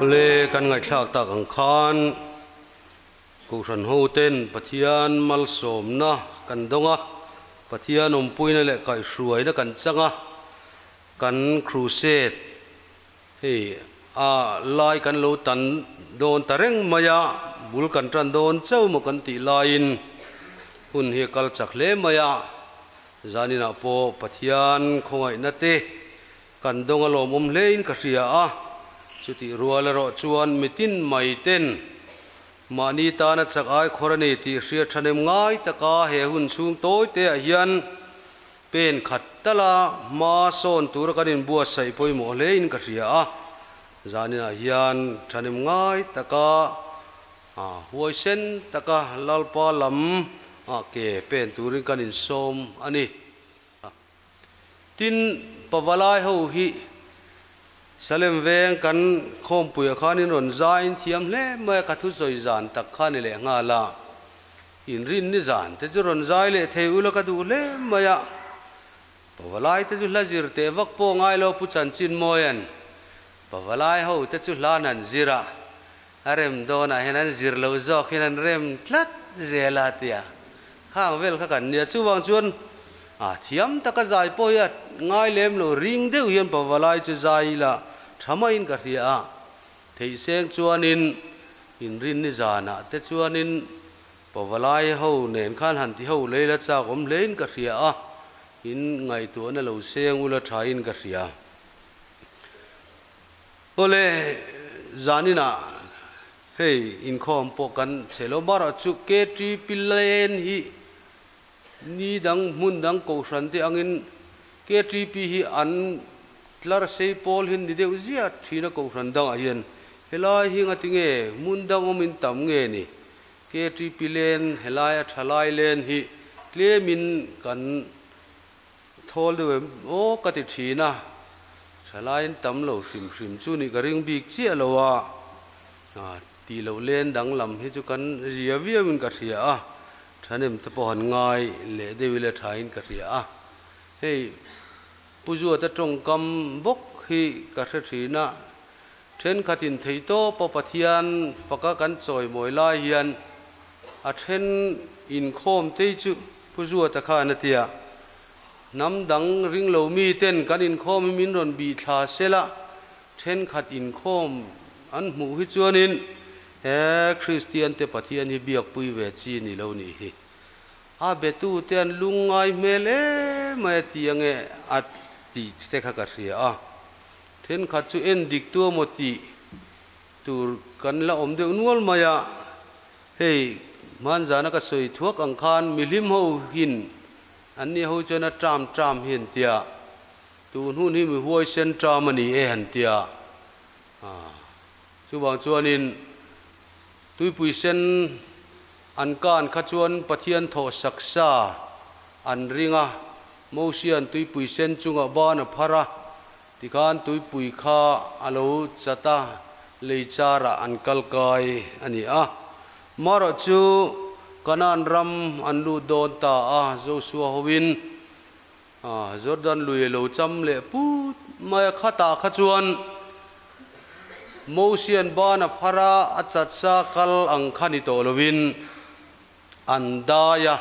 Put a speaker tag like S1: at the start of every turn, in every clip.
S1: Le kan ngaihthlak tak ang khan Kohhran hoten Pathian malsawmna kan dawng a, Pathian awmpuina leh kaihhruaina kan chang a, kan crusade hei a lai kan lo tan dawn ta reng mai a, bul kan tan dawn chauh maw kan tih laiin hun hi a kal chak hle mai a, zaninah pawh Pathian khawngaihna te kan dawng a lawmawm hlein ka hria a, chutih rual erawh chuan mitin mai ten Mahni tana chak ai khawr a ni tih hriat ṭhahnem ngai taka he hun chhung tawi teah hian pen khat tala hma sawn tura kan inbuatsaih pawimawh hlein ka hria a. Zaninah hian ṭhahnem ngai taka huaisen taka Lalpa lam ah ke pen turin kan insawm a ni. Tin, Pavalai ho hi Salem veng kan khawmpuiah khan in rawn zain thiam hle mai a, ka thusawi zan tak kha ni leh nghal a, inrinni zan te chu rawn zai leh thei ula ka duh hle mai a. Pavalai te chu hla zir teh vak pawh ngai lo Pu Chanchin Mawia'n Pavalai ho te chu hlan an zir a, a rem dawnah hian an zir loh zawk hian an rem tlat zel a tia khang vel kha kan nia. Chuvang chuan a thiam taka zai pawh hi a ngai lem lo, ring deuh hian Pavalai chu zai ila tha maiin ka hria a, theih seng chuanin inrinni zanah te chuanin Pavalai ho nen khan han ti ho lei la chak awm hlein ka hria a, in ngaihtuahna lo seng ula thain ka hria. Awle, zaninah hei inkhawm pawh kan chhe lo marawh chu KTP lane hi ni dang hmun dang kohhran te angin KTP hi an tlar sei pawl hi ni deuh ziah thin a kohhran dangah hian helai hi ngatinge hmun dang awmin tam nge ni KTP lane helai a thalai lane hi tlemin kan Thawl deuh em aw ka ti thin a, thalaiin tam lo hrim hrim chu nih ka ring bik chiah lo a, tih loh len danglam hi chu kan ria viauin ka hria a, thahnem te pawh han ngai leh deuh ila thain ka hria a, hei Pu Zuata tawngkam bawk hi ka hre thin a, thenkhatin theihtawpa Pathian faka kan chawimawi lai hian a then inkhawm tei chu Pu Zuata khan a ti a, Hnam dang ring lo mi ten kan inkhawm hi min rawn bih thla sela, thenkhat inkhawm an hmuh hi chuanin he Kristian te Pathian hi biakpui ve chi ni lo nih hi. A betu te an lungngai hmel em mai a ti ange a tih te kha ka hria a. Thenkhat chu en dik tu emaw tih tur kan la awm deuh nual mai a. Hei, hmanzana ka sawi thuak ang khan mihlim ho hin an ni ho chuan a tram tram hi an tia, tun hun hi mi huaisen tram a ni e han tia. Chuvang chuanin tuipui sen an kan kha chuan Pathian thawh saksa an ring a, Mosian tuipui sen chungah ban a phar a, Tikhan tuipui kha a lo chat a, lei charah an kal kai a ni a. Marawh chu Kanaan ram an lut dawn ta a, Josua hoin Jordan lui a lo cham leh put mai a. Khatah kha chuan Mosian ban a phar a, a chat sa kal ang kha ni tawh lovin an dai a,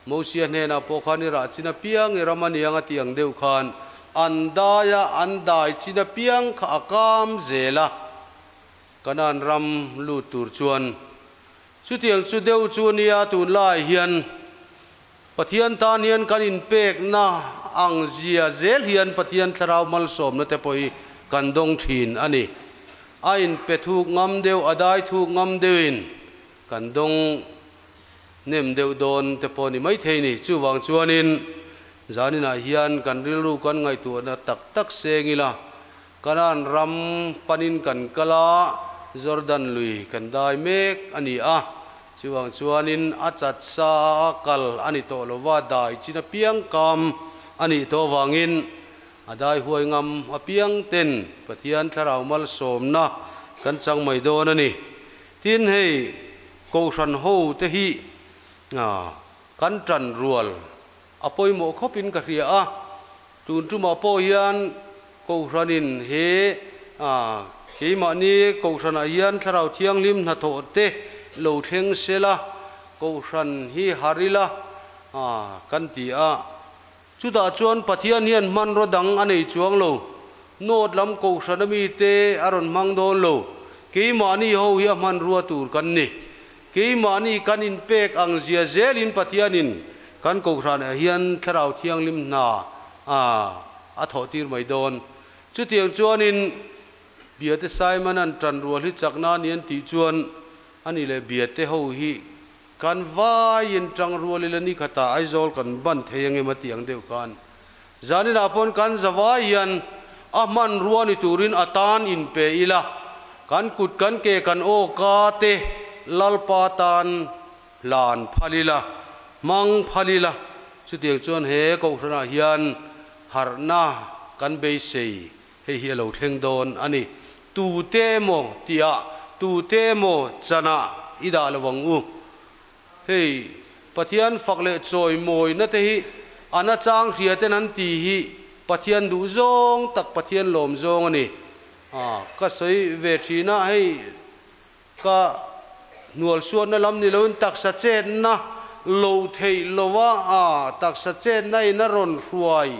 S1: Mosia hnenah pawh khan i rah chin apiang i ram a niang a tih ang deuh khan an dai a, an dai chin apiang kha a kam zel a, Kanaan ram lut tur chuan chutiang chu deuh chu a nia tunlaiah hian Pathian tan hian kan inpekna ang zia zel hian Pathian thlarau malsawmna te pawh hi kan dawng thin a ni. A inpe thuk ngam deuh, a dai thuk ngam deuhin Kan dawng nem deuh dawn te pawh a ni maithei ni. Chuvang chuanin zaninah hian kan rilru kan ngaihtuahna tak tak seng ila, Kanaan ram panin kan kal a, Jordan lui kan dai mek a ni a. Chuvang chuanin a chat sa a kal a ni tawh lova, dai chin apiang kam a nih tawh avangin a dai huai ngam apiang ten Pathian thlarau malsawmna kan chang mai dawn a ni. Tin, hei Kohhran ho te hi kan tan rual a pawimawh khawpin ka hria a, tun tumah pawh hian Kohhranin he Keimahni Kohhranah hian Thlarau Thianghlim hnathawh te lo thleng sela, Kohhran hi har ila kan ti a. Chutah chuan Pathian hian hmanraw dang a nei chuang lo. North lam Kohhrana mite a rawn hmang dawn lo. Keimahni ho hi a hmanrua tur kan ni. Keimahni kan inpek ang zia zelin Pathianin kan Kohhranah hian Thlarau Thianghlim hna a thawhtir mai dawn. Chutiang chuanin Biate Simon-a'n ṭan rual hi chakna a ni an tih chuan ani leh Biate ho hi kan vaiin ṭang rual ila ni khatah Aizawl kan ban thei ang em a tih ang deuh khan zaninah pawn kan za vai hian a hmanrua ni turin a tan inpe ila kan kut kan ke kan aw ka te Lalpa tan hlan phal ila hmang phal ila chutiang chuan he Kohhranah hian harhna kan beisei Hei hi a lo thleng dawn a ni. Tute emaw tihah, tute emaw chanah i dah lo ang u. Hei Pathian fak leh chawimawina te hi a nachang hria ten an ti hi Pathian duh zawng tak, Pathian lawm zawng a ni. Ka sawi ve thin a, hei ka hnualsuatna lam ni loin taksa chetna lo theih lova taksa chetna in a rawn hruai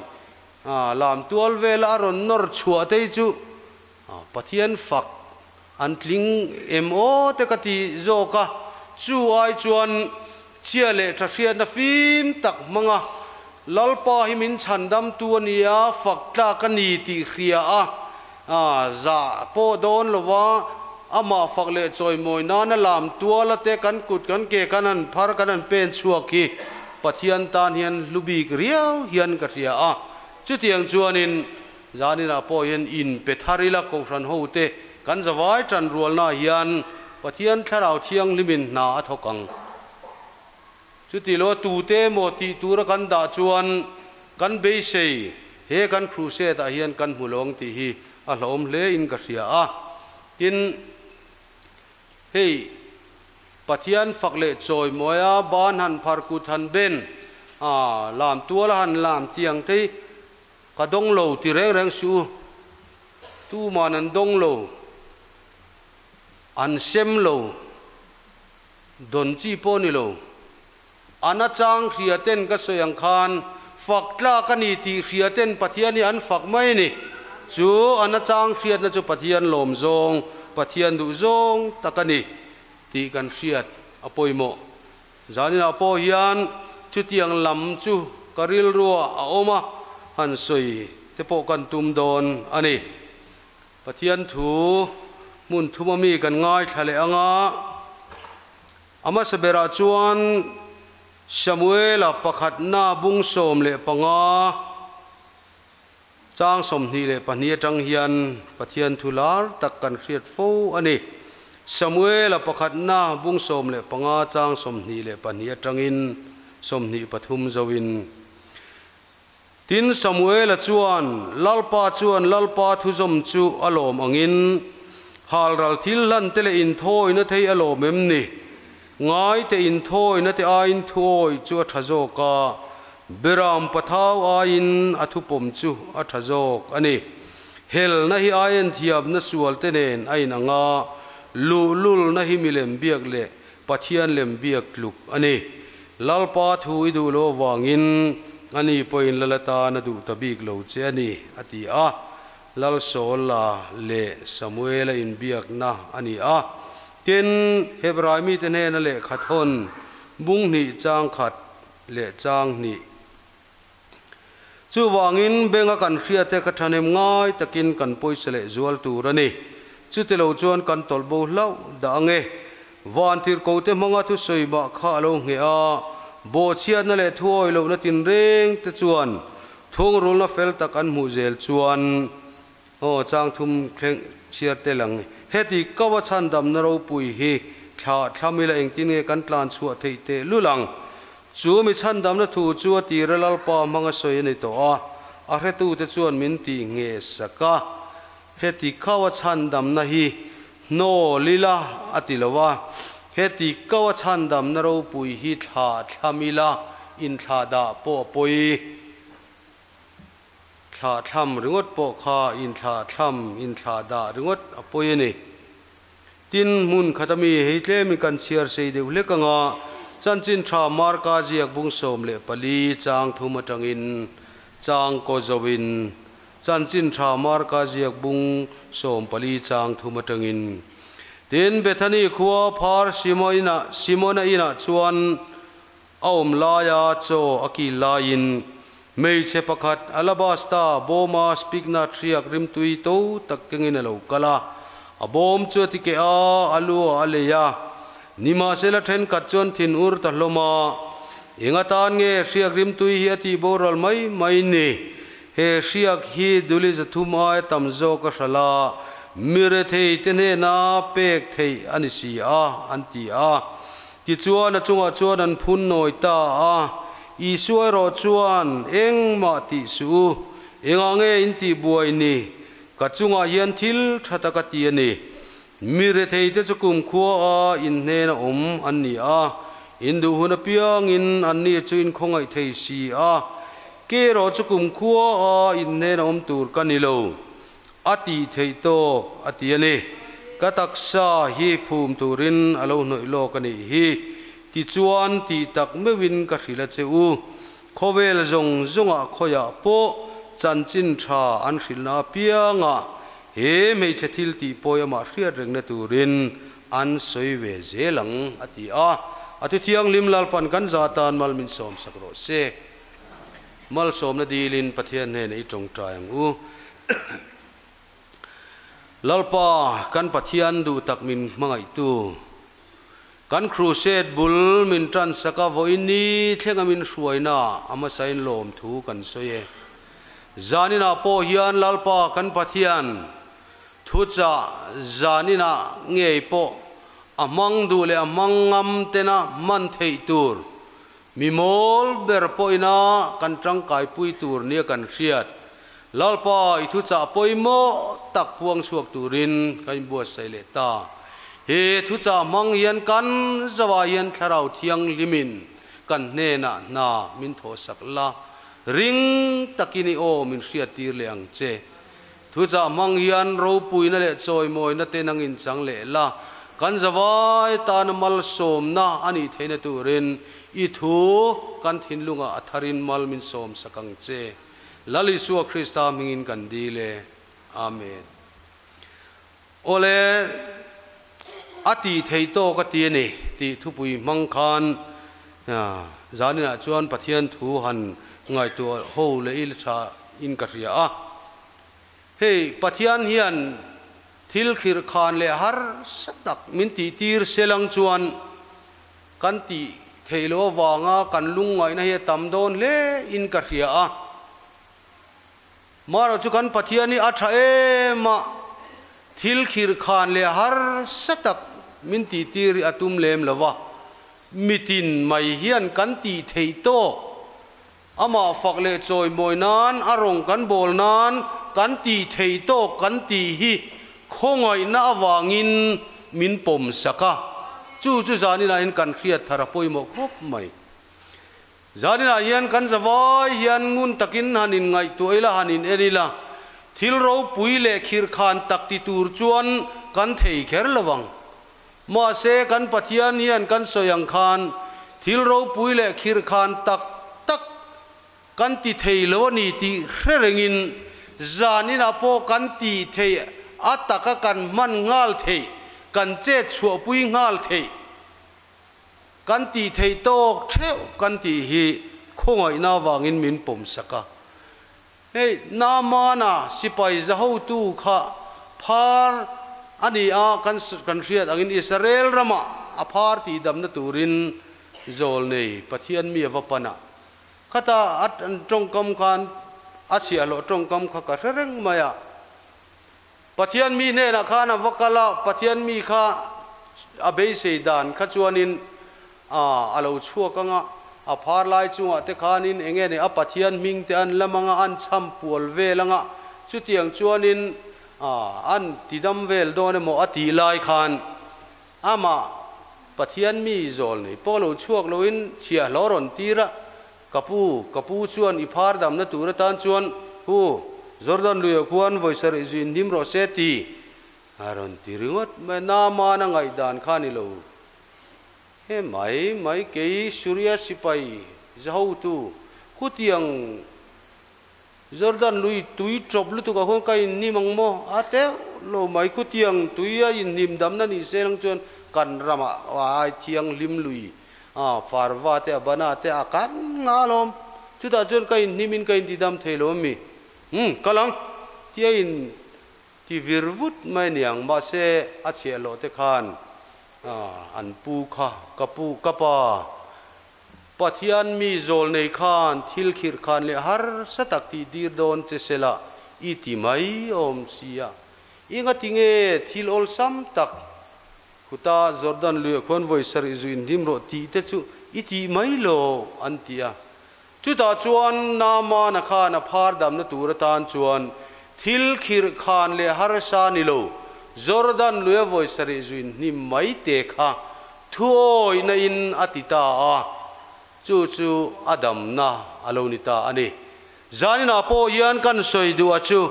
S1: Lam tual vela a rawn nawr chhuah te hi chu Pathian fak an tling em aw te ka ti zawk a, chu ai chuan chhia leh tha hriatna fim tak hmang a, Lalpa hi min chhandamtu a ni a, fak tlak a ni tih hria a, zah pawh dawn lova amah fak leh chawimawi nana lam tuala te kan kut kan ke kan han phar kan han pen chhuak hi Pathian tan hian hlu bik riau hian ka hria a, chutiang chuanin zaninah pawh hian in pe thar ila Kohhran hote kan zavai tan rualnaah hian Pathian Thlarau Thianghlimin hna a thawk ang. Chuti lo tute emaw tih tura kan dah chuan kan beisei he kan crusade ah hian kan hmu lo ang tih hi a hlauhawm hle in ka hria a. Tin, hei Pathian fak leh chawi mawi a, ban han phar kut han ben a, lam tual a han lam tiang te hi ka dawng lo ti reng reng suh u. Tuman an dawng lo, an sem lo, dawn chi pawh ni lo. A nachang hria ten ka sawi ang khan fak tlak a ni tih hria ten Pathian hi an fak mai a ni. Chu a nachang hriatna chu Pathian lawm zawng, Pathian duh zawng tak a ni tih kan hriat a pawimawh. Zaninah pawh hian chutiang lam chu ka rilruah a awm a, han sawi te pawh kan tum dawn a ni. Pathian thu hmun thuma mi kan ngaithla leh ang a. A hmasa berah chuan Samuela pakhatna bung 15 chang 22 atang hian Pathian thu lar tak kan hriat fo a ni. Samuela pakhatna bung 15 chang 22 atangin 23 zoin. Tin, Samuela chuan, Lalpa chuan Lalpa thuzawm chu a lawm angin, halral thil hlan te leh inthawina thei a lawm em ni? Ngai te inthawina te aiin thuawi chu a tha zawk a, Beram pathau aiin a thupawm chu a tha zawk a ni. Helna hi aien thiamna sual te nen a inang a, luhlulna hi milem biak leh Pathian lem biak tluk a ni. Lalpa thu i duh lo avangin ani pawhin Lal atan a duh ta bik lo che a ni, a ti a. Lal Saula leh Samuela inbiakna a ni a. Tin, Hebrai mite hnena lehkha thawn bung hnih chang khat leh chang hnih. Chuvangin benga kan hriate kha thahnem ngai takin kan pawisa leh zual tur a ni. Chutilo chuan kan tawlh bo hlauh dah ang e. Vantirhkote hmanga thusawi mah kha a lo ngheh a, bawhchhiatna leh thuawi lohna tinreng te chuan thungrulna fel tak an hmuh zel chuan aw chang thum thleng chhiar tel ang. Heti kau a chhandamna ropui hi thlah thlam ila engtin nge kan tlan chhuah theih teh lul ang? Chu mi chhandamna thu chu a tira Lalpa hmanga sawi a ni tawh a, a hretute chuan min tih ngheh sak a. Heti kau a chhandamna hi hnawl ila a ti lo a, heti kau a chhandamna ropui hi thlah thlam ila inthlah dah pawh a pawi. Thlahthlam ringawt pawh kha inthlahthlam, inthlahdah ringawt a pawi a ni. Tin, hmun khat ami hei tlemin kan chhiar sei deuh hlek anga Chanchin Tha Marka ziak bung 14 chang thum atangin chang kaw zoin Chanchin Tha Marka ziak bung 14 chang thum atangin Tin, Bethani khua phar Simona inah chuan A awm laia chaw a kil laiin hmeichhe pakhat alabasta bawma spikna hriak rimtui to tak kengin a lo kal a. A bawm chu a ti keh a, a lu ah a lei a. Nimahsela thenkhat chuan thin ur ta hlawm a, Eng atan nge hriak rimtui hi a tih boral mai mai ni? He hriak hi duli 300 aia tam zawk a hralh a, mi rethei te hnena pek theih a ni si a, an ti a. Tichuan, a chungah chuan an phun nawi ta a. Isua erawh chuan, Engmah tih suh u, engah nge in tih buai ni? Ka chungah hian thil tha tak a ti a ni. Mi retheite chu kumkhua a in hnena awm an ni a, in duh hun apiangin anni chu in khawngaih thei si a, ke erawh chu kumkhua a in hnena awm tur ka ni lo. A tih theih tawk a ti a ni. Ka taksa hi phum turin a lo hnawih lawk a nih hi. Tichuan tih tak meuhin ka hrilh a che u. Khawvel zawng zawngah khawiah pawh chanchin tha an hrilhna apiangah he hmeichhe thil tih pawi amah hriat rengna turin an sawi ve zel ang a ti a. A thu thianghlim Lalpan kan za tan mal min sawmsak rawh se. Malsawmna dilin Pathian hnenah i tawngtai ang u. Lalpa, kan Pathian duh tak min hmangaihtu, kan Crusade bul min tansak a vawiin ni thlenga min hruaina a hmasain lawmthu kan sawi e. Zaninah pawh hian Lalpa kan Pathian thuchah zaninah ngei pawh a hmang duh leh a hmang ngam tena hman theih tur Mi mawl ber pawhina kan tangkaipui tur nia kan hriat, Lalpa i thuchah pawimawh tak puang chhuak turin kan inbuatsaih leh ta. He thuchah hmang hian kan zavah hian Thlarau Thianghlimin kan hnenah hna min thawhsak la, ring takin i aw min hriattir leh ang che. Thuchah hmang hian ropuina leh chawimawina te nang inchang leh la, kan zavai tana malsawmna a nih theihna turin i thu kan thinlungah a tharin mal min sawmsak ang che. Lal Isua Krista hmingin kan dil e. Amen. Awle, a tih theih tawk a ti a ni tih thupui hmang khan zaninah chuan Pathian thu han ngaihtuah ho leh i tha in ka hria a. Hei, Pathian hian thil khirh khan leh harsa tak min tih tir selang chuan kan tih theih loh avanga kan lungngaihna hi a tam dawn hle in ka hria a. Marawh chu kan Pathian hi a tha em a, thil khirh khan leh harsa tak min tih tir hi a tum lem lo va, mitin mai hian kan tih theih tawk Amah fak leh chawimawi nan, a rawng kan bawl nan, kan tih theih tawk kan tih hi khawngaihna avangin min pawm sak a. Chu chu zaninah hian kan hriat thar a pawimawh khawp mai. Zaninah hian kan zavai hian ngun takin han inngaihtuah ila, han in en ila, thil ropui leh khirhkhan tak ti tur chuan kan thei kher lo vang. Mahse, kan Pathian hian kan sawi ang khan thil ropui leh khirhkhan tak tak kan ti thei lo a ni tih hre rengin zan inah pawh kan tih theih a taka kan hman nghal theih, kan chet chhuahpui nghal theih, kan tih theih tawk theuh kan tih hi khawngaihna avangin min pawmsak a. Hei, Naamana sipai zahotu kha phar a ni a, kan kan hriat angin Israel ramah a phar tihdamna turin zawl nei Pathian mi a va pan a. Khata a tawngkam khan a chhiahhlawh tawngkam kha ka hre reng mai a. Pathian mi hnenah khan a va kal a, Pathian mi kha a beisei dan kha chuanin a lo chhuak ang a, a phar lai chungah te khanin eng nge ni a Pathian hming te an lam ang a, an chham pual vel ang a, chutiang chuanin an tidam vel dawn emaw a tih lai khan amah Pathian mi zawl nei pawh lo chhuak loin chhiahhlawh rawn tir a, Ka pu, ka pu chuan i phar damna tur atan chuan hu. Jordan luiah khuan vawi sarih zu inhnim rawh se ti a rawn ti ringawt mai. Naamana ngaihdan kha ni lo. He mai mai kei Suria sipai zahotu khutiang Jordan lui tui ṭawp lutuk ah khuan ka inhnim ang maw? A teuh lo mai khutiang tui a inhnim damna ni se lang chuan kan ramah ai thianghlim lui a farva te a bana te a kan nga alawm. Chutah chuan ka inhnim in ka intidam thei lo ami? Umm kal ang tia in ti vir vut mai aniang mahse a chhiahhlawh te khan an pu kha ka pu ka pa Pathian mi zawl nei khan thil khirh khan leh harsa tak tih tir dawn che sela i ti mai awm sia. I nga tinge thil awlsam tak khuta Jordan luiah khuan vawi sarih zu inhlim rawh tih te chu i tih mai lo an ti a. Chutah chuan Naamana khan a phar damna tur atan chuan thil khirh khan leh harsa ni lo Jordan luia vawi sarih zu inhnim mai te kha Thuawihna in a ti ta a, chu chu a damna a lo ni ta a ni. Zaninah pawh hian kan sawi duh a chu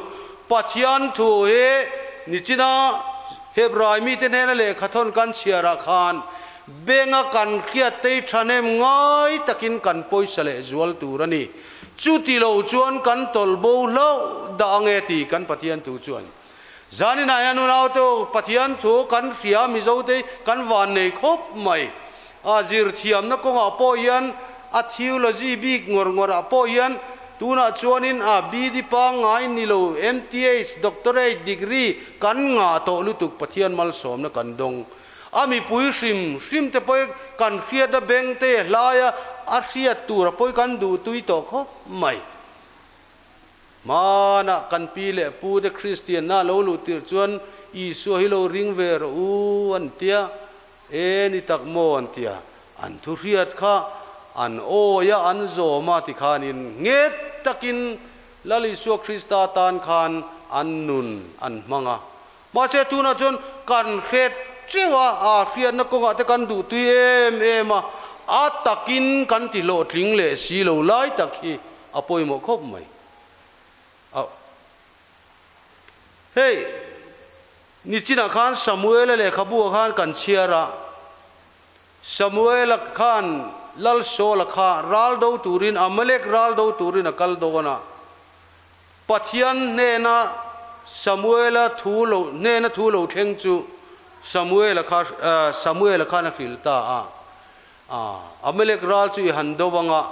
S1: Pathian thu hi nichina Hebrai mite hnena lehkhathawn kan chhiarah khan benga kan hriat tei thahnem ngai takin kan pawisa leh zual tur a ni. Chuti lo chuan kan tawlh bo hlauh dah ange ti kan Pathian thu chuan. Zaninah hian unaute u, Pathian thu kan hria Mizote kan van nei khawp mai. A zir thiamna kawngah pawh hian a theology bik ngawr ngawrah pawh hian tunah chuanin a BD pangngai ni lo MTH doctorate degree kan ngah tawh lutuk Pathian malsawmna kan dawng. A mipui hrim hrim te pawh kan hriatna bengte hlaia a hriat tura pawh kan duhtui tawh khawp mai. Hmanah kan pi leh pu te Kristianna lo luh tirh chuan Isua hi lo ring ve rawh u an tia, e ni tak maw an tia, an thu hriat kha an awi a an zawm a tikhanin nghet takin Lal Isua Krista tan khan an nun an hmang a. Mahse tunah chuan kan hret teuh a, a hriatna kawngah te kan duhtui em em a, a takin kan ti hlawhtling leh si lo lai tak hi a pawimawh khawp mai. A Hei, nichinah khan Samuela lehkhabu ah khan kan chhiar a, Samuela khan Lal Saula kha ral do turin, Amalek ral do turin a kal dawn a, Pathian hnena Samuela thu lo hnena thu lo thleng chu Samuela kha Samuela khan a hrilh ta a. Amalek ral chu i han do anga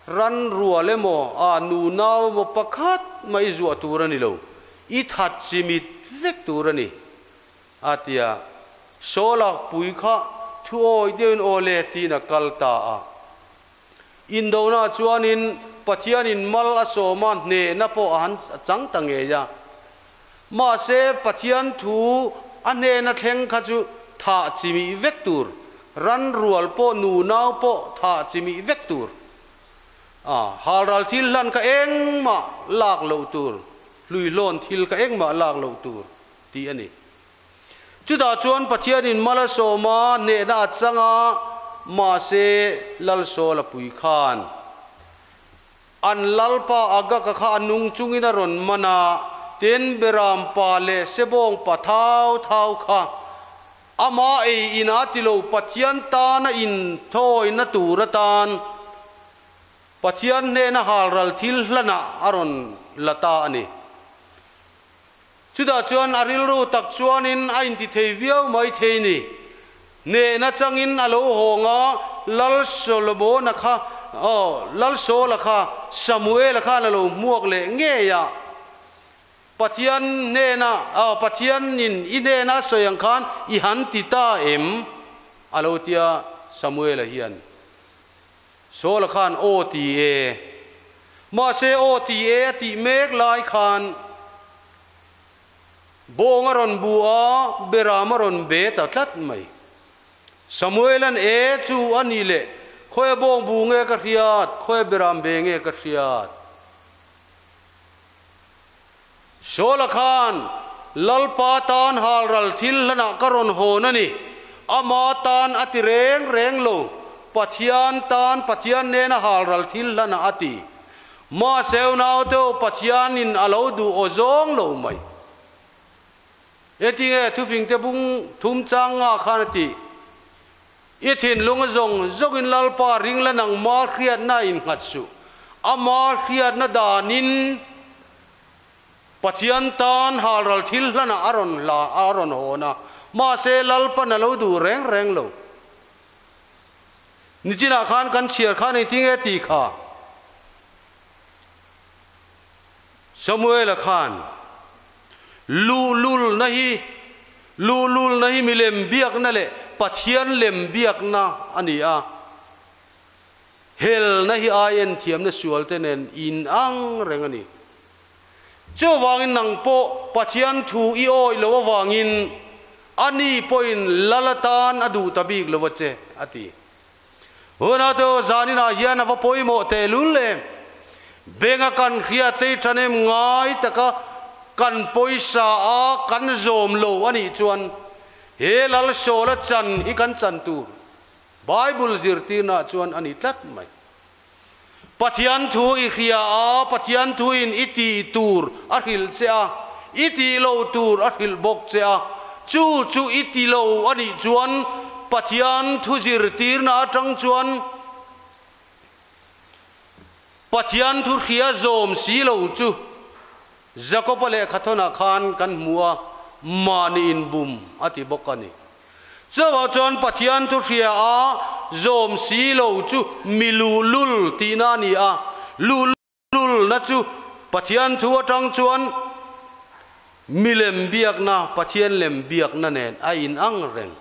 S1: ran rual emaw a nunau emaw pakhat mah i zuah tur a ni lo, i that chimit vek tur a ni a ti a. Saula pui kha thu awih deuhin aw le tiin a kal ta a. Indona chuanin Pathianin mal a sawm a, hnehna pawh a han chang ta ngei a. Mahse, Pathian thu a hnena thleng kha chu thah chimih vek tur, ran rual pawh nunau pawh thah chimih vek tur. A halral thil hlan kha engmah lak loh tur, hluihlawn thil kha engmah lak loh tur tih a ni. Chutah chuan Pathianin mal a sawm a, hnehna a chang a, mahse Lalsawla pui khan an Lalpa Agaka kha a nung chungin a rawn man a, tin Beram pa leh Sebawng pa thau thau kha amah ei ina ti lo Pathian tana inthawina tur atan Pathian hnena halral thil hlanah a rawn la ta a ni. Chutah chuan a rilru tak chuanin a inti thei viau mai thei ni. Hnehna changin a lo hawng a, Lal Solomona kha, aw, Lal Saula kha Samuela khan a lo hmuak leh ngei a. Pathian hnena, aw, Pathianin i hnena a sawi ang khan i han ti ta em? A lo tia Samuela hian. Saula khan aw ti e. Mahse aw ti e a tih mek lai khan bawng a rawn bu a, beram a rawn be ta tlat mai. Samuela'n e chu a nih leh khawi a bawng bu nge ka hriat, khawi a beram be nge ka hriat. Saula khan Lalpa tan halral thil hlanah ka rawn hawn a ni. Ama tan a ti reng reng lo, Pathian tan Pathian nena halral thil hlanah a ti. Mahse unaute u Pathianin a lo duh aw zawng lo mai. Engtinge thufingte bung thum chang nga khan a tih? I thinlung zawng zawngin Lalpa ring la nangma hriatna innghat suh. Ama hriatna danin Pathian tan halral thil hlanah a rawn hla a rawn hawn a, mahse Lalpan a lo duh reng reng lo. Nichinah khan kan chhiar khan engtinge tih kha? Samuela khan, Luhlulna hi luhlulna hi milem biakna leh Pathian lem biakna a ni a, helna hi ai enthiamna sualte nen inang reng a ni. Chuvangin nang pawh Pathian thu i awih loh avangin ani pawhin lal atan a duh ta bik lo a che, a ti. Huna chu zaninah hian a va pawimawh tehlul em? Benga kan hriat te ṭhahnem ngai taka kan pawisa a kan zawm lo a nih chuan he Lalsawla chan hi kan chan tur Bible zirtirnaah chuan a ni tlat mai. Pathian thu i hria a, Pathian thuin i tih tur a hrilh che a, i tih lo tur a hrilh bawk che a, chu chu i ti lo a nih chuan Pathian thu zirtirna atang chuan Pathian thu hria zawm si lo chu Jakoba lehkhathawnah khan kan hmu a, mahni inbum a ti bawk a ni. Chuvang chuan Pathian thu hria a zawm si lo chu mi luhlul tihna a ni a, luhlulna chu Pathian thu atang chuan mi lem biakna, Pathian lem biakna nen a inang reng.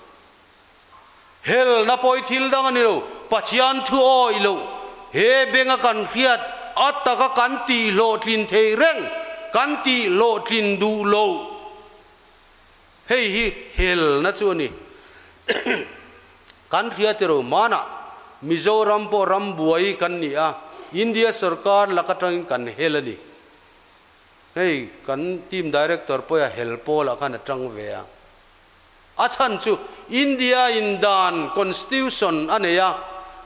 S1: Helna pawi thil dang a ni lo, Pathian thu awih loh, he benga kan hriat a taka kan tihhlawhtlin thei reng, kan tihhlawhtlin duh loh. Hei hi helna chu a ni. Kan hria ti ro hmanah Mizoram pawh ram buai kan ni a, India sorkar lak atangin kan hel a ni. Hei kan team director pawha hel pawlah khan a tang ve a. A chhan chu India in dan, constitution, a nei a,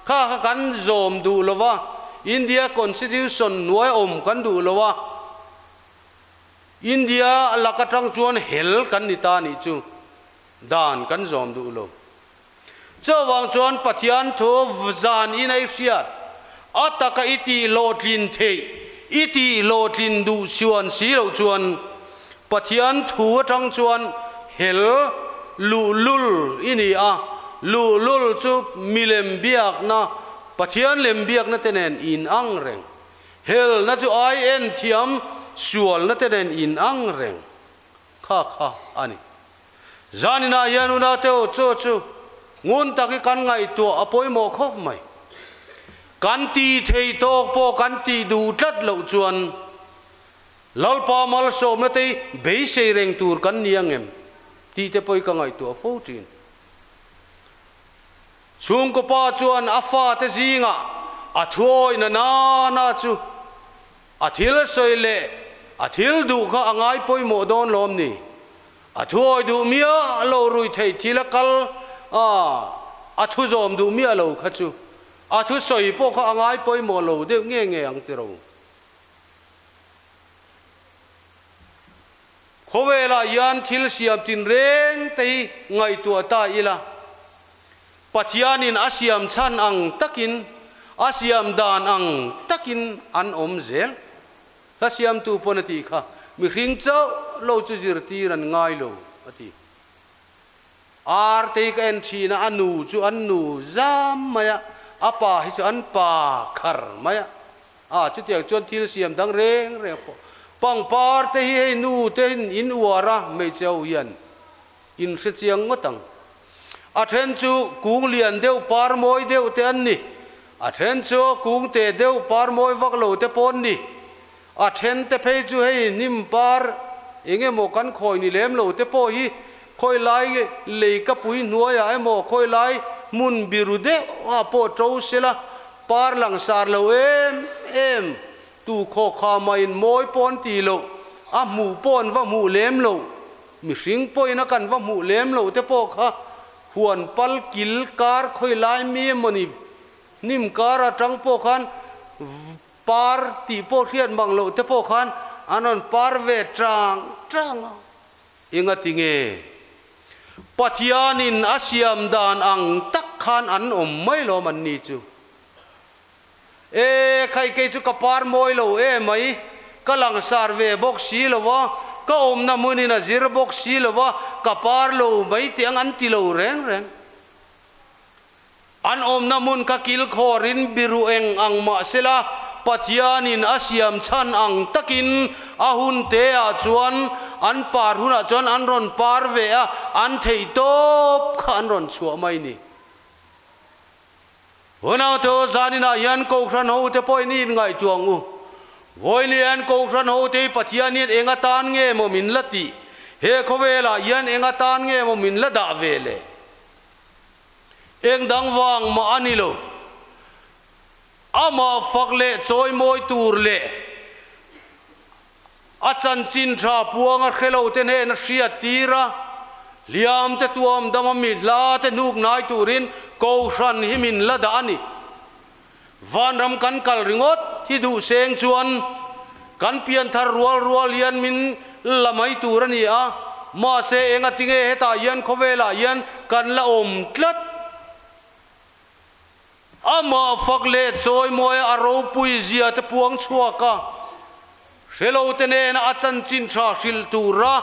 S1: kha kha kan zawm duh lo va, India constitution hnuai awm kan duh lo a, India lak atang chuan hel kan ni ta nih chu dan kan zawm duh lo. Chuvang chuan Pathian thu zan in ei hriat, a taka i tih hlawhtlin theih, i tih hlawhtlin duh chuan si loh chuan Pathian thu atang chuan hel luhlul i ni a, luhlul chu milem biakna, Pathian lem biakna te nen inang reng. Helna chu ai en thiam sualna te nen in ang reng kha kha a ni. Zaninah hian unateu chu chu ngun tak hi kan ngaihtuah a pawimawh khawp mai. Kan tih thei tawk pawh kan tih duh tlat loh chuan Lalpa malsawmna te hi beisei reng tur kan ni ang em tih te pawh hi ka ngaihtuah fo thin. Chhungkaw pa chuan a fate zingah a thuawihna nana chu a thil sawi leh a thil duh kha a ngai pawimawh dawn lawm ni? A thuawi duh miah lo rui theih thil a kal a, a thu zawm duh miah lo kha chu a thu sawi pawh kha a ngai pawimawh lo deuh nge nge ang tiro. Khawvelah hian thil siam tinreng te hi ngaihtuah ta ila, Pathianin a siam chhan ang takin, a siam dan ang takin an awm zel. Hla siamtu pawn a tih kha, mihring chauh lo chu zirtir an ngai lo, a ti. Ar te hi ka en thin a, a nu chu an nu zam mai a, a pa hi chu an pa khar mai a. A, chutiang chuan thil siam dang reng reng pawh pangpar te hi hei nu te in in uar a, hmeichhe ho hian in hre chiang ngawt ang. A then chu kung lian deuh par mawi deuh te an ni, a then chu kung te deuh par mawi vak lo te pawh an ni. A then te phei chu hei hnim par eng emaw kan khawi ni lem lo te pawh hi khawi lai lei ka pui hnuaiah emaw khawi lai hmun biru deuh ah pawh to sela Par langsar lo em em, tu khawkha mah in mawi pawh an ti loh, a hmuh pawh an va hmuh lem loh, mihring pawhin a kan va hmuh lem loh te pawh kha huan pal kil kar khawi lai mi emawni hnim kar atang pawh khan Par tih pawh hriat mang loh te pawh khan an rawn par ve tang tang a. Engati nge Pathianin a siam dan ang tak khan an awm mai lawm an ni chu? E khai kei chu ka par mawi lo e mai, ka langsar ve bawk si lo a, ka awmna hmunin a zir bawk si lo a, ka par lo mai tih ang an ti lo reng reng. An awmna hmun kha kilkhawrin biru eng ang mah sela, Pathianin a siam chhan ang takin a hun teah chuan an par hunah chuan an rawn par ve a, an theih tawp kha an rawn chhuah mai ni. Hunaute zaninah hian Kohhran hote pawhin i inngaihtuah ang u. Vawiin Kohhran hote hi Pathian hian eng atan nge maw min la tih? He khawvelah hian eng atan nge maw min la dah ve le? Eng dang vang mah a ni lo. Amah fak leh chawimawi tur leh a chanchin tha puanga hre lo te hnena hriat tir a, hliam te tuam dam a mi hla te hnuk nai turin Kohhran hi min la dah a ni. Vanram kan kal ringawt hi duh seng chuan kan pianthar rual rual hian min la mai tur a ni a, mahse engatinge hetah hian khawvelah hian kan la awm tlat? Amah fak leh chawimawi a ropui zia te puang chhuak a, hrelo te nena a chanchin tha hrilh tura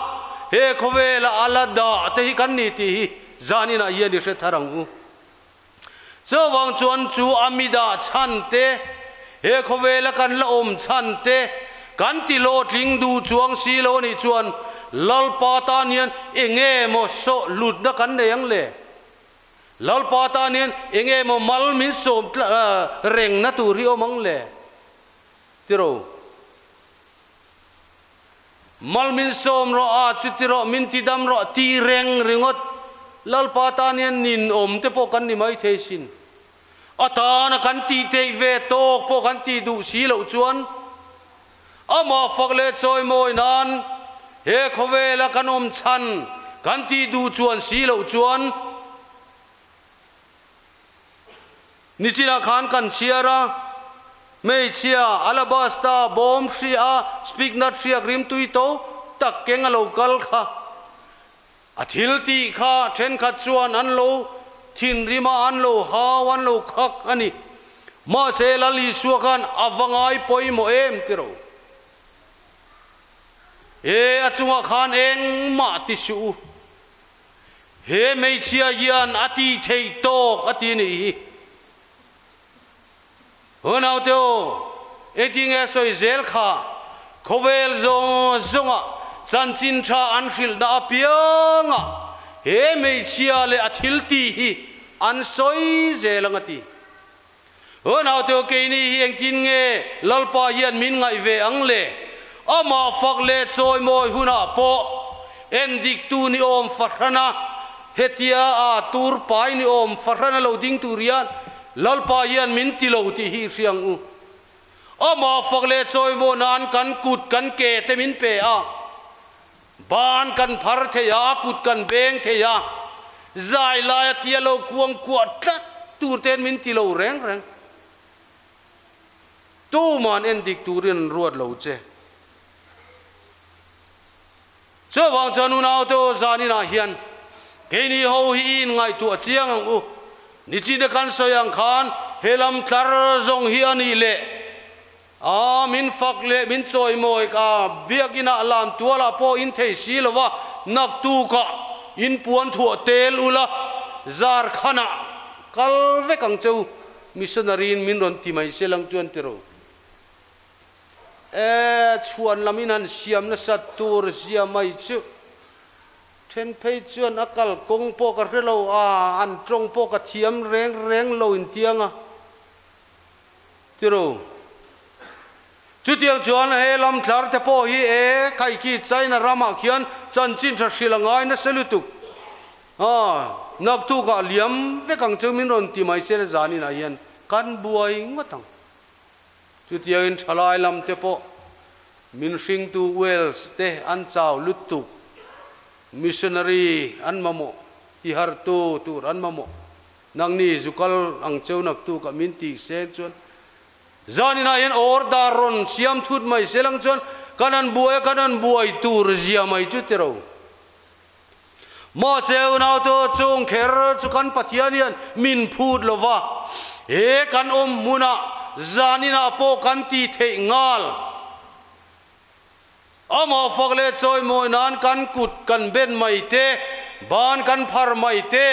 S1: he khawvela a la dah te hi kan ni tih hi zaninah hian i hre thar ang u. Chuvang chuan chu a mi dah chhan te, he khawvela kan la awm chhan te, kan ti hlawhtling duh chuang si lo a nih chuan Lalpa tan hian enge maw sawh hlutna kan nei ang le? Lalpa tan hian enge maw mal min sawm rengna tur hi awm ang le? Tiro. Mal min sawm rawh a, chuti rawh, min ti dam rawh tih reng ringawt Lalpa tan hian ninawm te pawh kan ni maithei sin. A tana kan tih theih ve tawk pawh kan tih duh si loh chuan amah fak leh chawimawi nan he khawvela kan awm chhan kan tih duh chuan si loh chuan Nichinah khan kan chhiar a, hmeichhia alabasta bawm hria spiknat hriak rimtui to tak keng a lo kal kha. A thil tih kha thenkhat chuan an lo thinrim a, an lo hau, an lo khak a ni. Mahse Lal Isua khan a va ngai pawimawh em tiro. He a chungah khan engmah ti suh u. He hmeichhia hian a tih theih tawk a ti nih hi. Hunaute aw, engtinge sawi zel kha khawvel zawng zawngah chanchin tha an hrilhna apiangah he hmeichhia leh a thil tih hi an sawi zel ang a ti. Hunaute aw, keini hi engtin nge Lalpa hian min ngaih ve ang le? Amah fak leh chawimawi hunah pawh endiktu ni awm fahrana hetia a tur pai ni awm fahrana lo ding tur hian Lalpa hian min ti lo tih hi i hria ang u. Amah fak leh chawimawi nan kan kut kan ke te min pe a, ban kan phar thei a, kut kan beng thei a, zai laia tia lo kuang kuah tlat tur ten min ti lo reng reng. Tuman endik turin an ruat lo che. Chuvang chuan unaute aw zaninah hian keini ho hi i inngaihtuah chiang ang u. Nichina kan sawi ang khan he lam tlar zawng hi a nih leh a min fak leh min chawimawi ka biakinah lam tualah pawh in thei si lo va, naktukah in puan thuah tel ula zar khanah kal vek ang che u. Missionary in min rawn ti mai se lang chuan tiro. E, chhuan lam in han siam nasat tur zia mai chu. Then phei chuan a kal kawng pawh ka hre lo a, an tawng pawh ka thiam reng reng lo in tiang a tiro. Chutiang chuan he lam tlar te pawh hi e, khaikhi China ramah khian chanchin tha hrilh a ngai nasa lutuk. A, naktukah liam vek ang chu min rawn ti mai se zaninah hian kan buai ngawt ang. Chutiangin thalai lam te pawh min hringtu Wales te an chau lutuk, missionary an mamawh, tihartu tur an mamawh. Nangni zu kal ang cheu naktukah min tih seng chuan. Zaninah hian order rawn siam thut mai se lang chuan kan han buai a, kan han buai tur zia mai chu ti ro. Mahse unaute chung kher chu kan Pathian hian min phut lo va, he kan awm hmunah zaninah pawh kan ti theih nghal. Amah fak leh chawimawi nan kan kut kan ben mai te, ban kan phar mai te,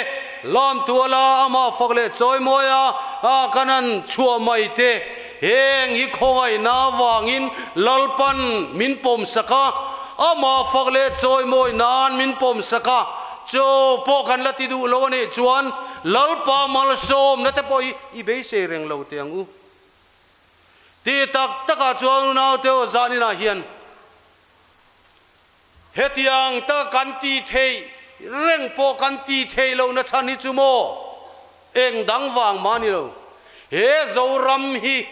S1: lam tuala amah fak leh chawimawi a kan han chhuah mai te, heng hi khawngaihna avangin Lalpan min pawmsak a, amah fak leh chawimawi nan min pawmsak a, chaw pawh kan la ti duh lo a nih chuan Lalpa malsawmna te pawh hi i beisei reng lo teh ang u. Ti tak takah chuan unaute aw zaninah hian hetiang taka kan ti theih reng pawh kan ti theih lohna chhan hi chu maw eng dang vang mah ni lo. He Zoram hi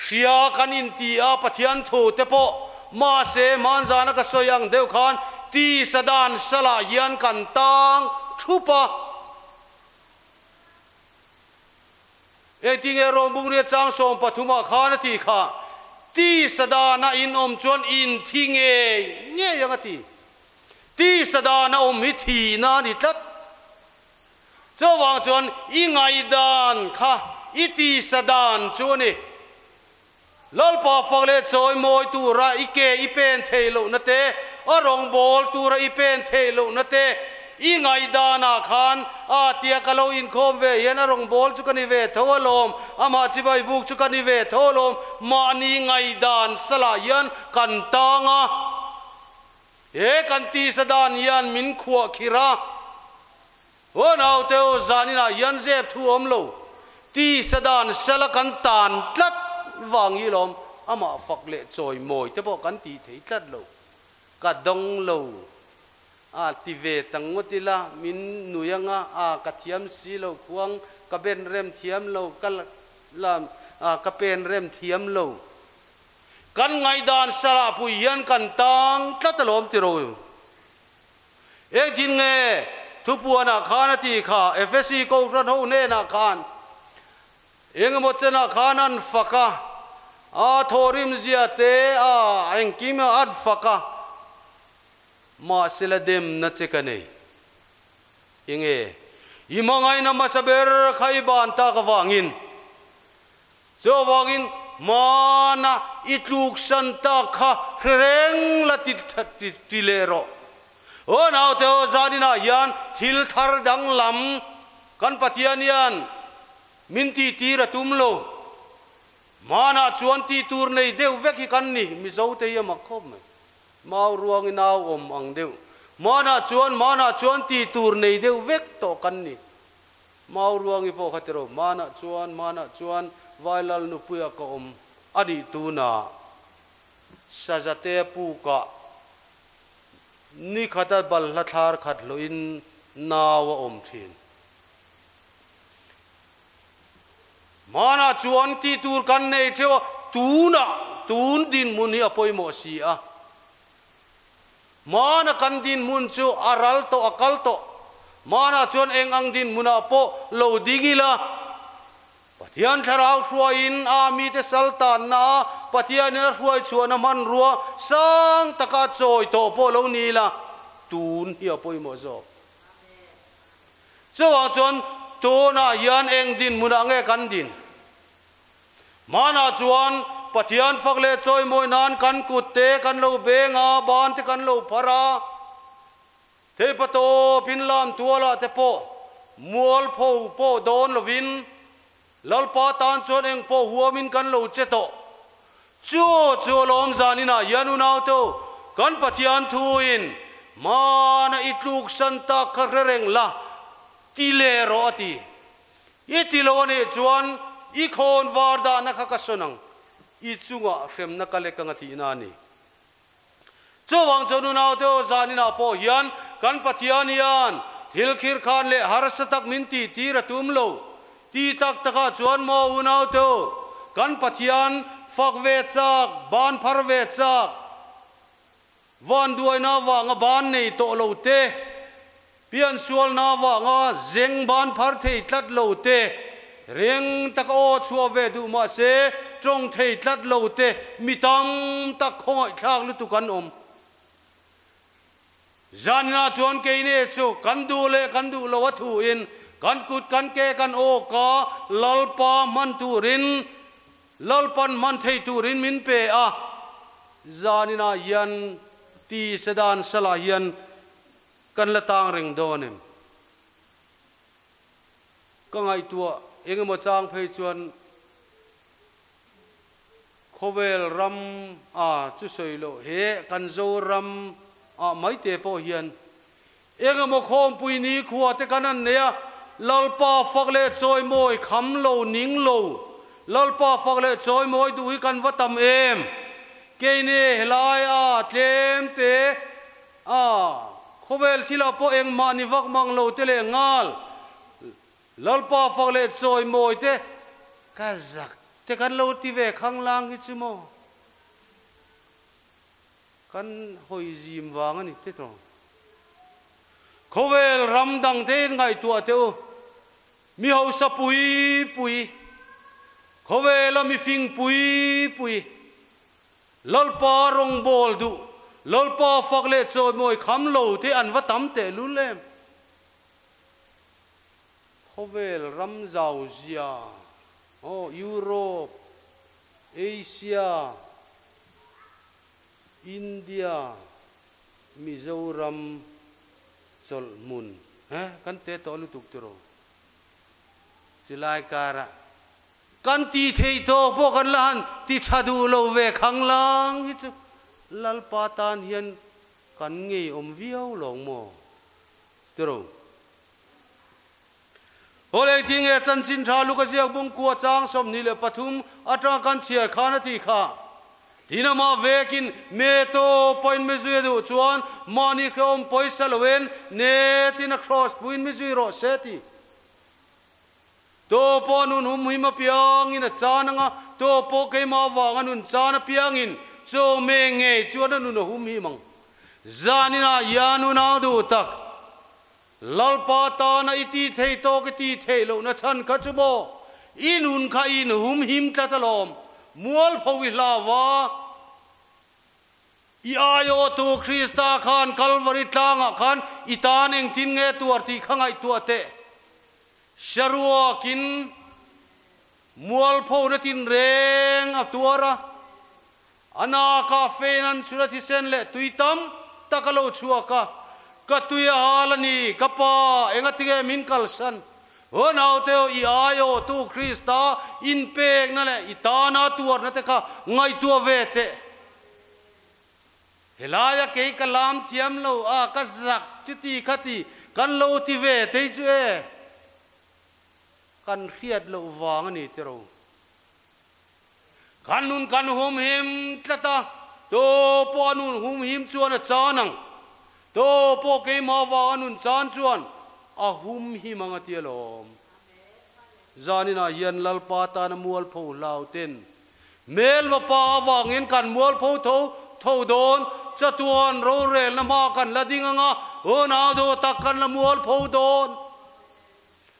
S1: hria kan inti a, Pathian thu te pawh mahse hmanzana ka sawi ang deuh khan tisa dan salah hian kan tang thup a. Engtinge Rawmbungria chang 13 ah khan a ti kha, Tisa dana in awm chuan in thi ngei ngei ang a ti. Tisa dana awm hi thihna a ni tlat. Chuvang chuan i ngaihdan kha i tisa dan chu a ni. Lalpa fak leh chawi mawi tura i ke i pen theih lohna te, a rawngbawl tura i pen theih lohna te, i ngaihdanah khan a tia ka lo inkhawm ve hian a rawngbawl chu ka ni ve tho alawm, amah chibai buk chu ka ni ve tho alawm, mahni ngaihdan salah hian kan tang a, he kan tisa dan hian min khuah khirh a. Aw naute aw zaninah hian zep thu awm lo, tisa dan sela kan tan tlat vang hi lawm amah fak leh chawi mawi te pawh kan tih thei tlat lo. Ka dawng lo a ti ve ta ngawt ila min nui anga a ka thiam si lo khuang ka ben rem thiam lo ka la ka pen rem thiam lo. Kan ngaihdan salah pui hian kan tang tlat alawm ti ro. Engtin nge thupuanah khan a ti kha? Efesi Kohhran ho hnenah khan engemaw chenah khan an fak a, a thawhrimzia te a engkim a an fak a, mahsela demna che ka nei. Enge i hmangaihna hmasa ber kha i ban tak avangin Chuvangin hmana i tluksan tak kha hre reng la ti ti leh rawh. Aw naute aw zaninah hian thil thar danglam kan Pathian hian min tih tir a tum lo. Hmanah chuan tih tur nei deuh vek hi kan ni, Mizo te hi a mak khawp mai. Mau ruangin au awm ang deuh. Hmanah chuan hmanah chuan tih tur nei deuh vek tawh kan ni. Mau ruangi pawh kha tiraw, hmanah chuan, hmanah chuan Vailal nupuia ka awm a nih tunah Sazatea pukah ni khata balhla thlar khat hlawhin nau a awm thin. Hmanah chuan tih tur kan nei theuh a, tunah, tun dinhmun hi a pawimawh si a. Hmana kan dinhmun chu a ral tawh, a kal tawh. Hmanah chuan eng ang dinhmunah pawh lo ding ila, Pathian thlarau hruaiin a mite sal tanna a Pathianin a hruai chhuahna hmanrua sang taka chawi tawh pawh lo ni ila, tun hi a pawimawh zawk. Chuvang chuan tunah hian eng dinhmunah nge kan din? Hmanah chuan Pathian fak leh chawimawi nan kan kut te kan lo beng a, ban te kan lo phar a, theipa tawpin lam tualah te pawh mualpho pawh dawn lovin Lalpa tan chuan eng pawh huamin kan lo che tawh. Chu chu alawm zaninah hian unaute kan Pathian thuin hmana i tluksan tak kha hre reng la ti leh rawh a ti. I ti lo a nih chuan i khawn var dahna kha ka sawn ang, i chungah hremna ka lek ang a tihna a ni. Chuvang chuan unaute aw zaninah pawh hian kan Pathian hian thil khirkhan leh harsa tak min tih tir a tum lo. Ti tak takah chuan maw unaute aw, kan Pathian fak ve chak, ban phar ve chak, Vanduaina avanga ban nei tawh lo te, piansualna avanga zeng ban phar thei tlat lo te, Reng taka aw chhuah ve duh mah se tawng thei tlat lo te mi tam tak khawngaihthlak lutuk an awm. Zanina chuan keini chu kan duh leh kan duh lo a thuin kan kut kan ke kan aw ka Lalpa hman turin Lalpan hman thei turin min pe a. Zanina hian ti sedan salah hian kan la tang reng dawn em? Ka ngaihtuah engemaw chang phei chuan Khawvel ram a chu sawi loh he kan Zoram ah mai te pawh hian engemaw khawmpui ni khua te kan an nei a, Lalpa fak leh chawimawi kham lo ning lo, Lalpa fak leh chawimawi duh hi kan va tam em? Keini helai a tlem te a khawvel thil ah pawh engmah ni vak mang lo te leh nghal Lalpa fak leh chawimawi te ka zak te kan lo ti ve khanglang hi chu maw? Kan hawi zim vang a ni te tawng. Khawvel ram dang te in ngaihtuah teh u. Mi hausa pui pui, khawvela mi fing pui pui, Lalpa rawngbawl duh, Lalpa fak leh chawimawi kham lo te an va tam teh lul em? Khawvel ram zau zia, aw Europe, Asia, India, Mizoram chawlh hmun he kan te tawh lutuk tiraw? Chilai karah kan ti thei tawk pawh kan la han ti tha duh lo ve khanglang hi chu Lalpa tan hian kan ngeiawm viau lawng maw tiraw? Hawlei ti nge chanchin tha Luka ziak bung kua chang 23 atanga kan chhiar khan a ti kha. Tin amah vekin me to pawhin mi zui a duh chuan mahni hrehawm pawisa loin netin a cross puiin mi zui rawh se ti. To pawh nun humhim apiangin a chan anga, to pawh keimah avanga nun chan apiangin chaw me ngei chuan a nun a humhim ang. Zaninah hian unau duh tak. Lalpa tana i ti thei tawk i ti theih lohna chhan kha chu maw? I nun kha i inhumhim tlat alawm, mualpho i hlau a. I aiawhtu Krista khan Kalvari tlangah khan i tan engtin nge tuar tih kha ngaihtuah teh. Saruakin mualpho na tinreng a tuar a, A naka fein an chhun a thisen leh tui tam tak a lo chhuak a, Ka tui a hal a ni, ka pa, engatinge min kalsan? Aw naute aw, i aiawhtu Krista inpekna leh i tana tuarna te kha ngaihtuah ve teh. Helaia kei ka lam thiam lo a, ka zak chuti khati kan lo ti ve tei chu e, kan hriat loh vang a ni tiraw. Kan nun kan humhim tlat a, to pawh a nun humhim chuan a chan ang. To pawh keimah vang a nun chan chuan a humhim ang a ti alawm. Zaninah hian Lalpa tana mualpho hlau ten hmelma pa avangin kan mualpho tho tho dawn, chatuan rorelna hma kan la ding ang a, unau duh tak kan la mualpho dawn.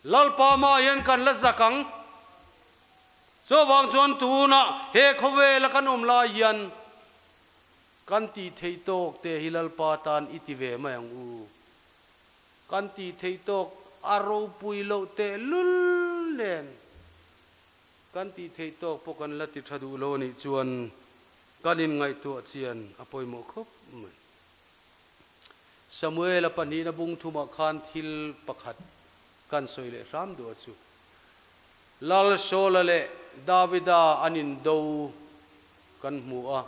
S1: Lalpa hmaah hian kan la zak ang. Chuvang chuan tunah he khawvela kan awm lai hian kan tih theih tawk te hi Lalpa tan i ti ve mai ang u. Kan tih theih tawk a ropui loh tehlul nen kan tih theih tawk pawh kan la ti tha duh lo anih chuan kan inngaihtuah chian a pawimawh khawp mai. Samuela pahnihna bung thumah khan thil pakhat kan sawi leh hram duh a chu. Lal Saula leh Davida an indo kan hmu a.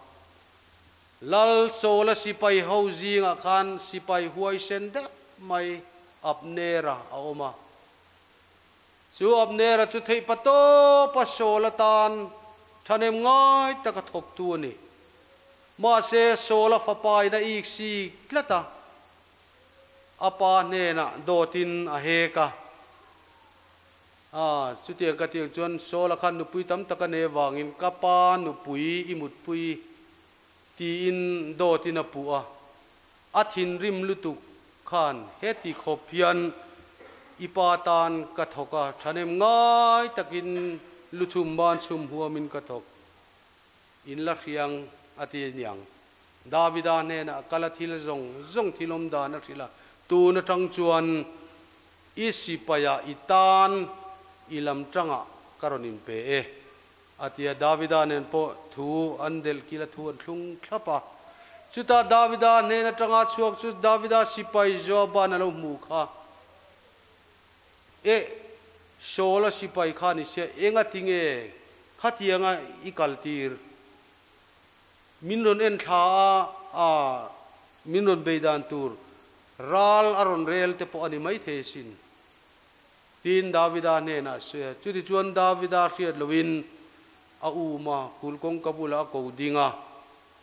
S1: Lal Saula sipai ho zingah khan sipai huaisen deuh mai Abnera a awm a. Chu Abnera chu theih pa tawpa Saula tan thahnem ngai taka thawktu a ni. Mahse Saula fapain a iksik tlat a, a pa hnenah dawtin a hek a. A, chutiang ka tih ang chuan Saula khan nupui tam tak a nei avangin ka pa nupui i mutpui tiin dawtin a puh a, a thinrim lutuk khan heti khawp hian I pa tan ka thawk a, thahnem ngai takin lu chhum ban chhum huamin ka thawk. In la hriang a ti aniang. Davida hnenah kal a thil zawng zawng thil awm dan a hrilh a, tun atang chuan i sipaiah i tan i lam tangah ka rawn inpe e a ti a. Davida nen pawh thu an delh kil a, thu an thlung thlap a. Chutah Davida hnen atanga chhuak chu Davida sipai Joaban a lo hmuh kha. E, Saul-a sipai kha ni sia, enga tinge khatianga i kaltir? Min rawn en thla a, a, min rawn bei dan tur ral a rawn rel te pawh a ni maithei asin. Tiin Davida hnenah a sawi a. Chutichuan Davida hriat loin a um a, kulh kawngka bulah a ko ding a.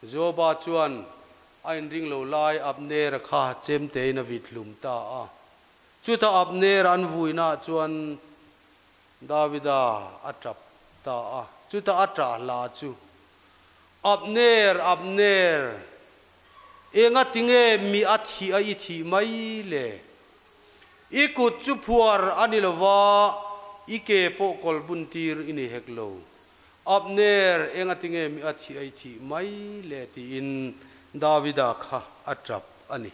S1: Joaba chuan a inring lo lai Abnera kha chemtein a vit hlum ta a. Chutah Abner an vuinaah chuan Davida a tap ta a, chutah a tah hla chu, Abner, Abner, enga tinge mi a thih a i thih mai le? I kut chu phuar a ni lova, i ke pawh kawl buntir i ni hek lo. Abner, enga tinge mi a thih a i thih mai le? tiin Davida kha a tap a ni.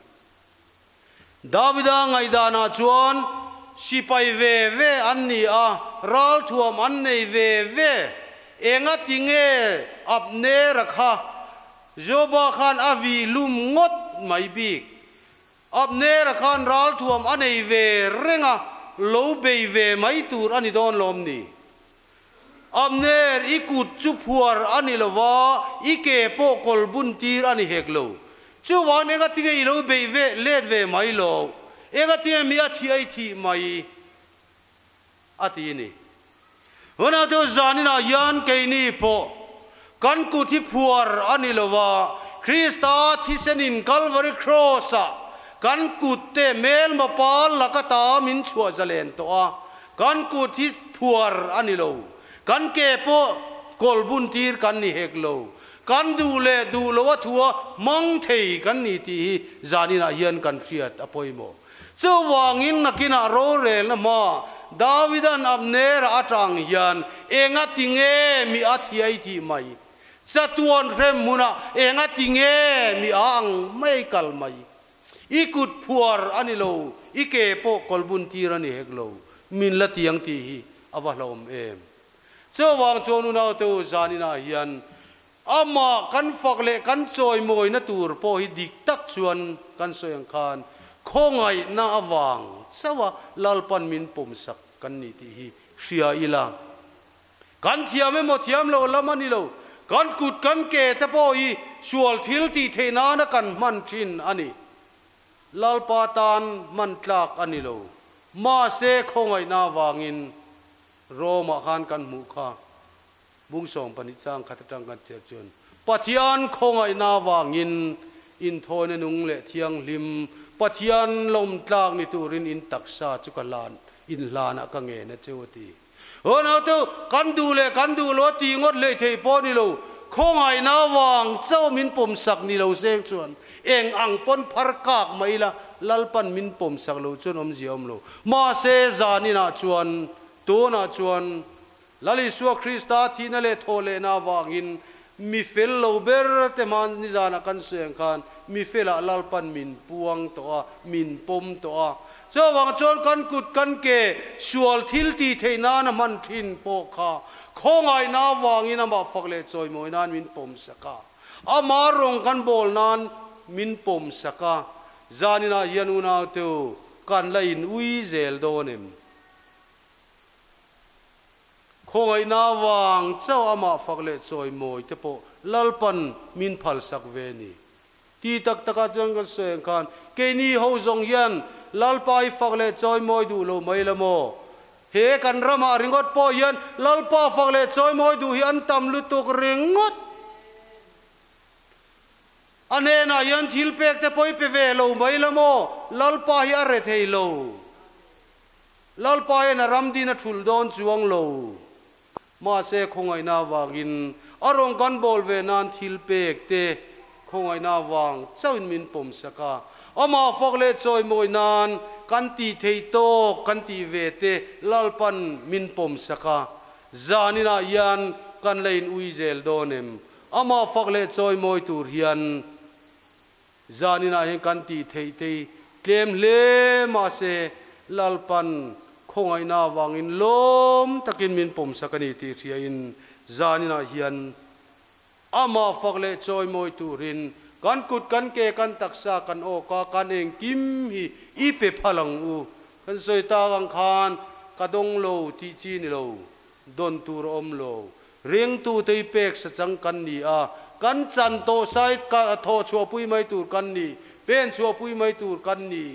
S1: Davida ngaihdanah chuan sipai ve ve an ni a, ralthuam an nei ve ve. Enga ti nge Abnera kha Joba khan a vih lum ngawt mai bik? Abnera khan ralthuam a nei ve reng a, lo bei ve mai tur a ni dawn lawm ni? Abner, i kut chu phuar a ni lo va, i ke pawh kawl bun tir a ni hek lo. Chuvang enga tinge i lo beih ve let ve mai lo? Enga tinge mi a thih a i thih mai? a ti a ni. Hunah chu zaninah hian keini pawh kan kut hi phuar a ni lo va, Krista thisenin Kalvari Kraws-ah kan kutte hmelma pal laka ta min chhuah zalen tawh a, Kan kut hi phuar a ni lo. Kan ke pawh kawl bun tir kan ni hek lo. Kan duh leh duh lo a thua hmang thei kan ni tih hi zaninah hian kan hriat a pawimawh. Chuvangin nakinah rorelna hma Davidan Abnera atang hian enga ti nge mi a thiai tih mai? Chatuan hrem hmunah enga ti nge mi a ang mai kal mai? I kut phuar a ni lo, i ke pawh kawlbun tir a ni hek lo, min la tiang tih hi a va hlauhawm em. Chuvang chuan unaute u zaninah hian amah kan fak leh kan chawimawina tur pawh hi dik tak chuan kan sawi ang khan khawngaihna avang chauha Lalpan min pawmsak kan ni tih hi hria ila. Kan thiam emaw thiam lo lam a ni lo, kan kut kan ke te pawh hi sual thil tih theih nana kan hman thin a ni. Lalpa tan hman tlak a ni lo. Mahse khawngaihna avangin Rome-ah khan kan hmuh kha bung 12 chang khat atang kan chhiar chuan Pathian khawngaihna avangin inthawina nung leh thianghlim Pathian lawm tlak ni turin in taksa chu ka hlan inhlanah ka ngen a cheu a ti. Aw naute, kan duh leh kan duh lo a tih ngawt hlei thei pawh ni lo, khawngaihna avang chauh min pawmsak ni lo seng chuan eng ang pawn phar kak mah ila Lalpan min pawmsak lo chuan awmzia awm lo. Mahse, zaninah chuan, tunah chuan Lal Isua Krista thihna leh thawhlehna avangin mi fel lo ber te hma nizanah kan sawi ang khan mi felah Lalpan min puang tawh a, min pawm tawh a. Chuvang chuan kan kut kan ke sual thil tih theih nana hman thin pawh kha khawngaihna avangin amah fak leh chawimawi nan min pawm sak a, amah rawng kan bawl nan min pawm sak a, zaninah hian unaute u kan la in ui zel dawn em? Khawngaihna avang chauh amah fak leh chawimawi te pawh Lalpan min phalsak ve a ni. Ti tak takah chuan kan sawi ang khan, keini ho zawng hian Lalpa i fak leh chawimawi duh lo mai la maw? He kan ramah ringawt pawh hian Lalpa fak leh chawimawi duh hi an tam lutuk ringawt. A hnenah hian thil pek te pawh i pe ve lo mai la maw? Lalpa hi a re thei lo. Lalpa hian a ram din a thulh dawn chuang lo. Mahse, khawngaihna avangin a rawn kan bawl ve nan thil pek te khawngaihna avang chauhin min pawmsak a, amah fak leh chawimawi nan kan tih theih tawk kan tih ve te Lalpan min pawm sak a, zaninah hian kan la in ui zel dawn em? Amah fak leh chawimawi tur hian Zaninah hian kan tih theih te hi tlem hle mahse Lalpan khawngaihna avangin lawm takin min pawmsak a ni tih hriain zaninah hian amah fak leh chawimawi turin kan kut kan ke kan taksa kan awka kan engkim hi i pe phal ang u. Kan sawi tak ang khan ka dawng lo tih chi ni lo. Dawn tur a awm lo. Ringtute hi pek sa chang kan ni a, kan chan tawh sai thawh chhuahpui mai tur kan ni, pen chhuahpui mai tur kan ni.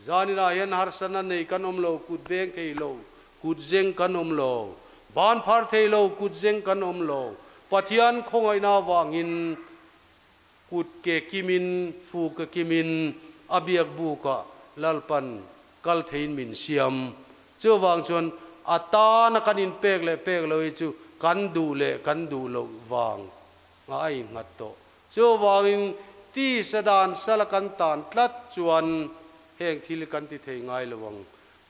S1: Zaninah hian harsatna nei kan awm lo, kut beng thei lo, kut zeng kan awm lo, ban phar thei lo, kut zeng kan awm lo. Pathian khawngaihna avangin kut ke kimin, fu ke kimin a biak bukah Lalpan kal theiin min siam. Chuvang chuan a tana kan inpek leh pek lo hi chu kan duh leh kan duh loh vang a a innghat tawh. Chuvangin tisa dan sala kan tan tlat chuan heng thil hi kan ti thei ngai lo ang.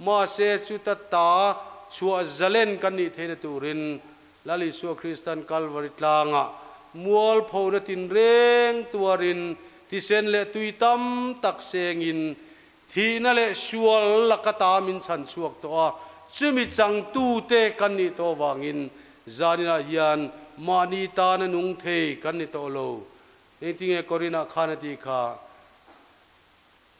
S1: Mahse chuta ta chhuah zalen kan nih theihna turin Lal Isua Kristan Kalvari tlangah mualphona tinreng tuarin thisen leh tui tam tak sengin Thihna leh sual laka ta min chhan chhuak tawh a, chumi changtute kan nih tawh avangin zaninah hian mahni tana nung thei kan ni tawh lo. Engtinge Korinah khan a tih kha?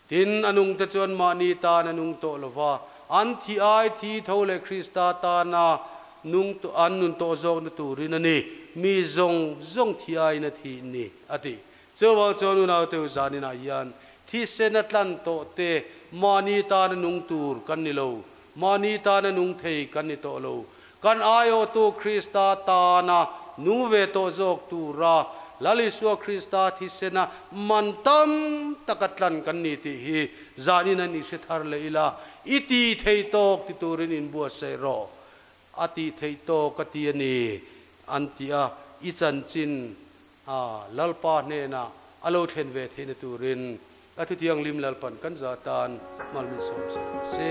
S1: Tin, a nungte chuan mahni tana nung tawh lo va, an thih ai thi tho leh Krista tana nung an nun tawh zawkna turin a ni, mi zawng zawng thi aiin a thih ni, a ti. Chuvang chuan unaute u zaninah hian thisen a tlan tawh te mahni tana nung tur kan ni lo, mahni tana nung thei kan ni tawh lo. Kan aiawhtu Krista tana nung ve tawh zawk tura Lal Isua Krista thisena man tam taka tlan kan ni tih hi zanin an i hre thar leh ila, i ti thei tawk ti turin inbuatsaih rawh. A tih theih tawk a ti a ni, an ti a, i chanchin A Lalpa hnenah a lo thlen ve theihna turin a thuthianghlim Lalpan kan za tan mal min sawm zel rawh se.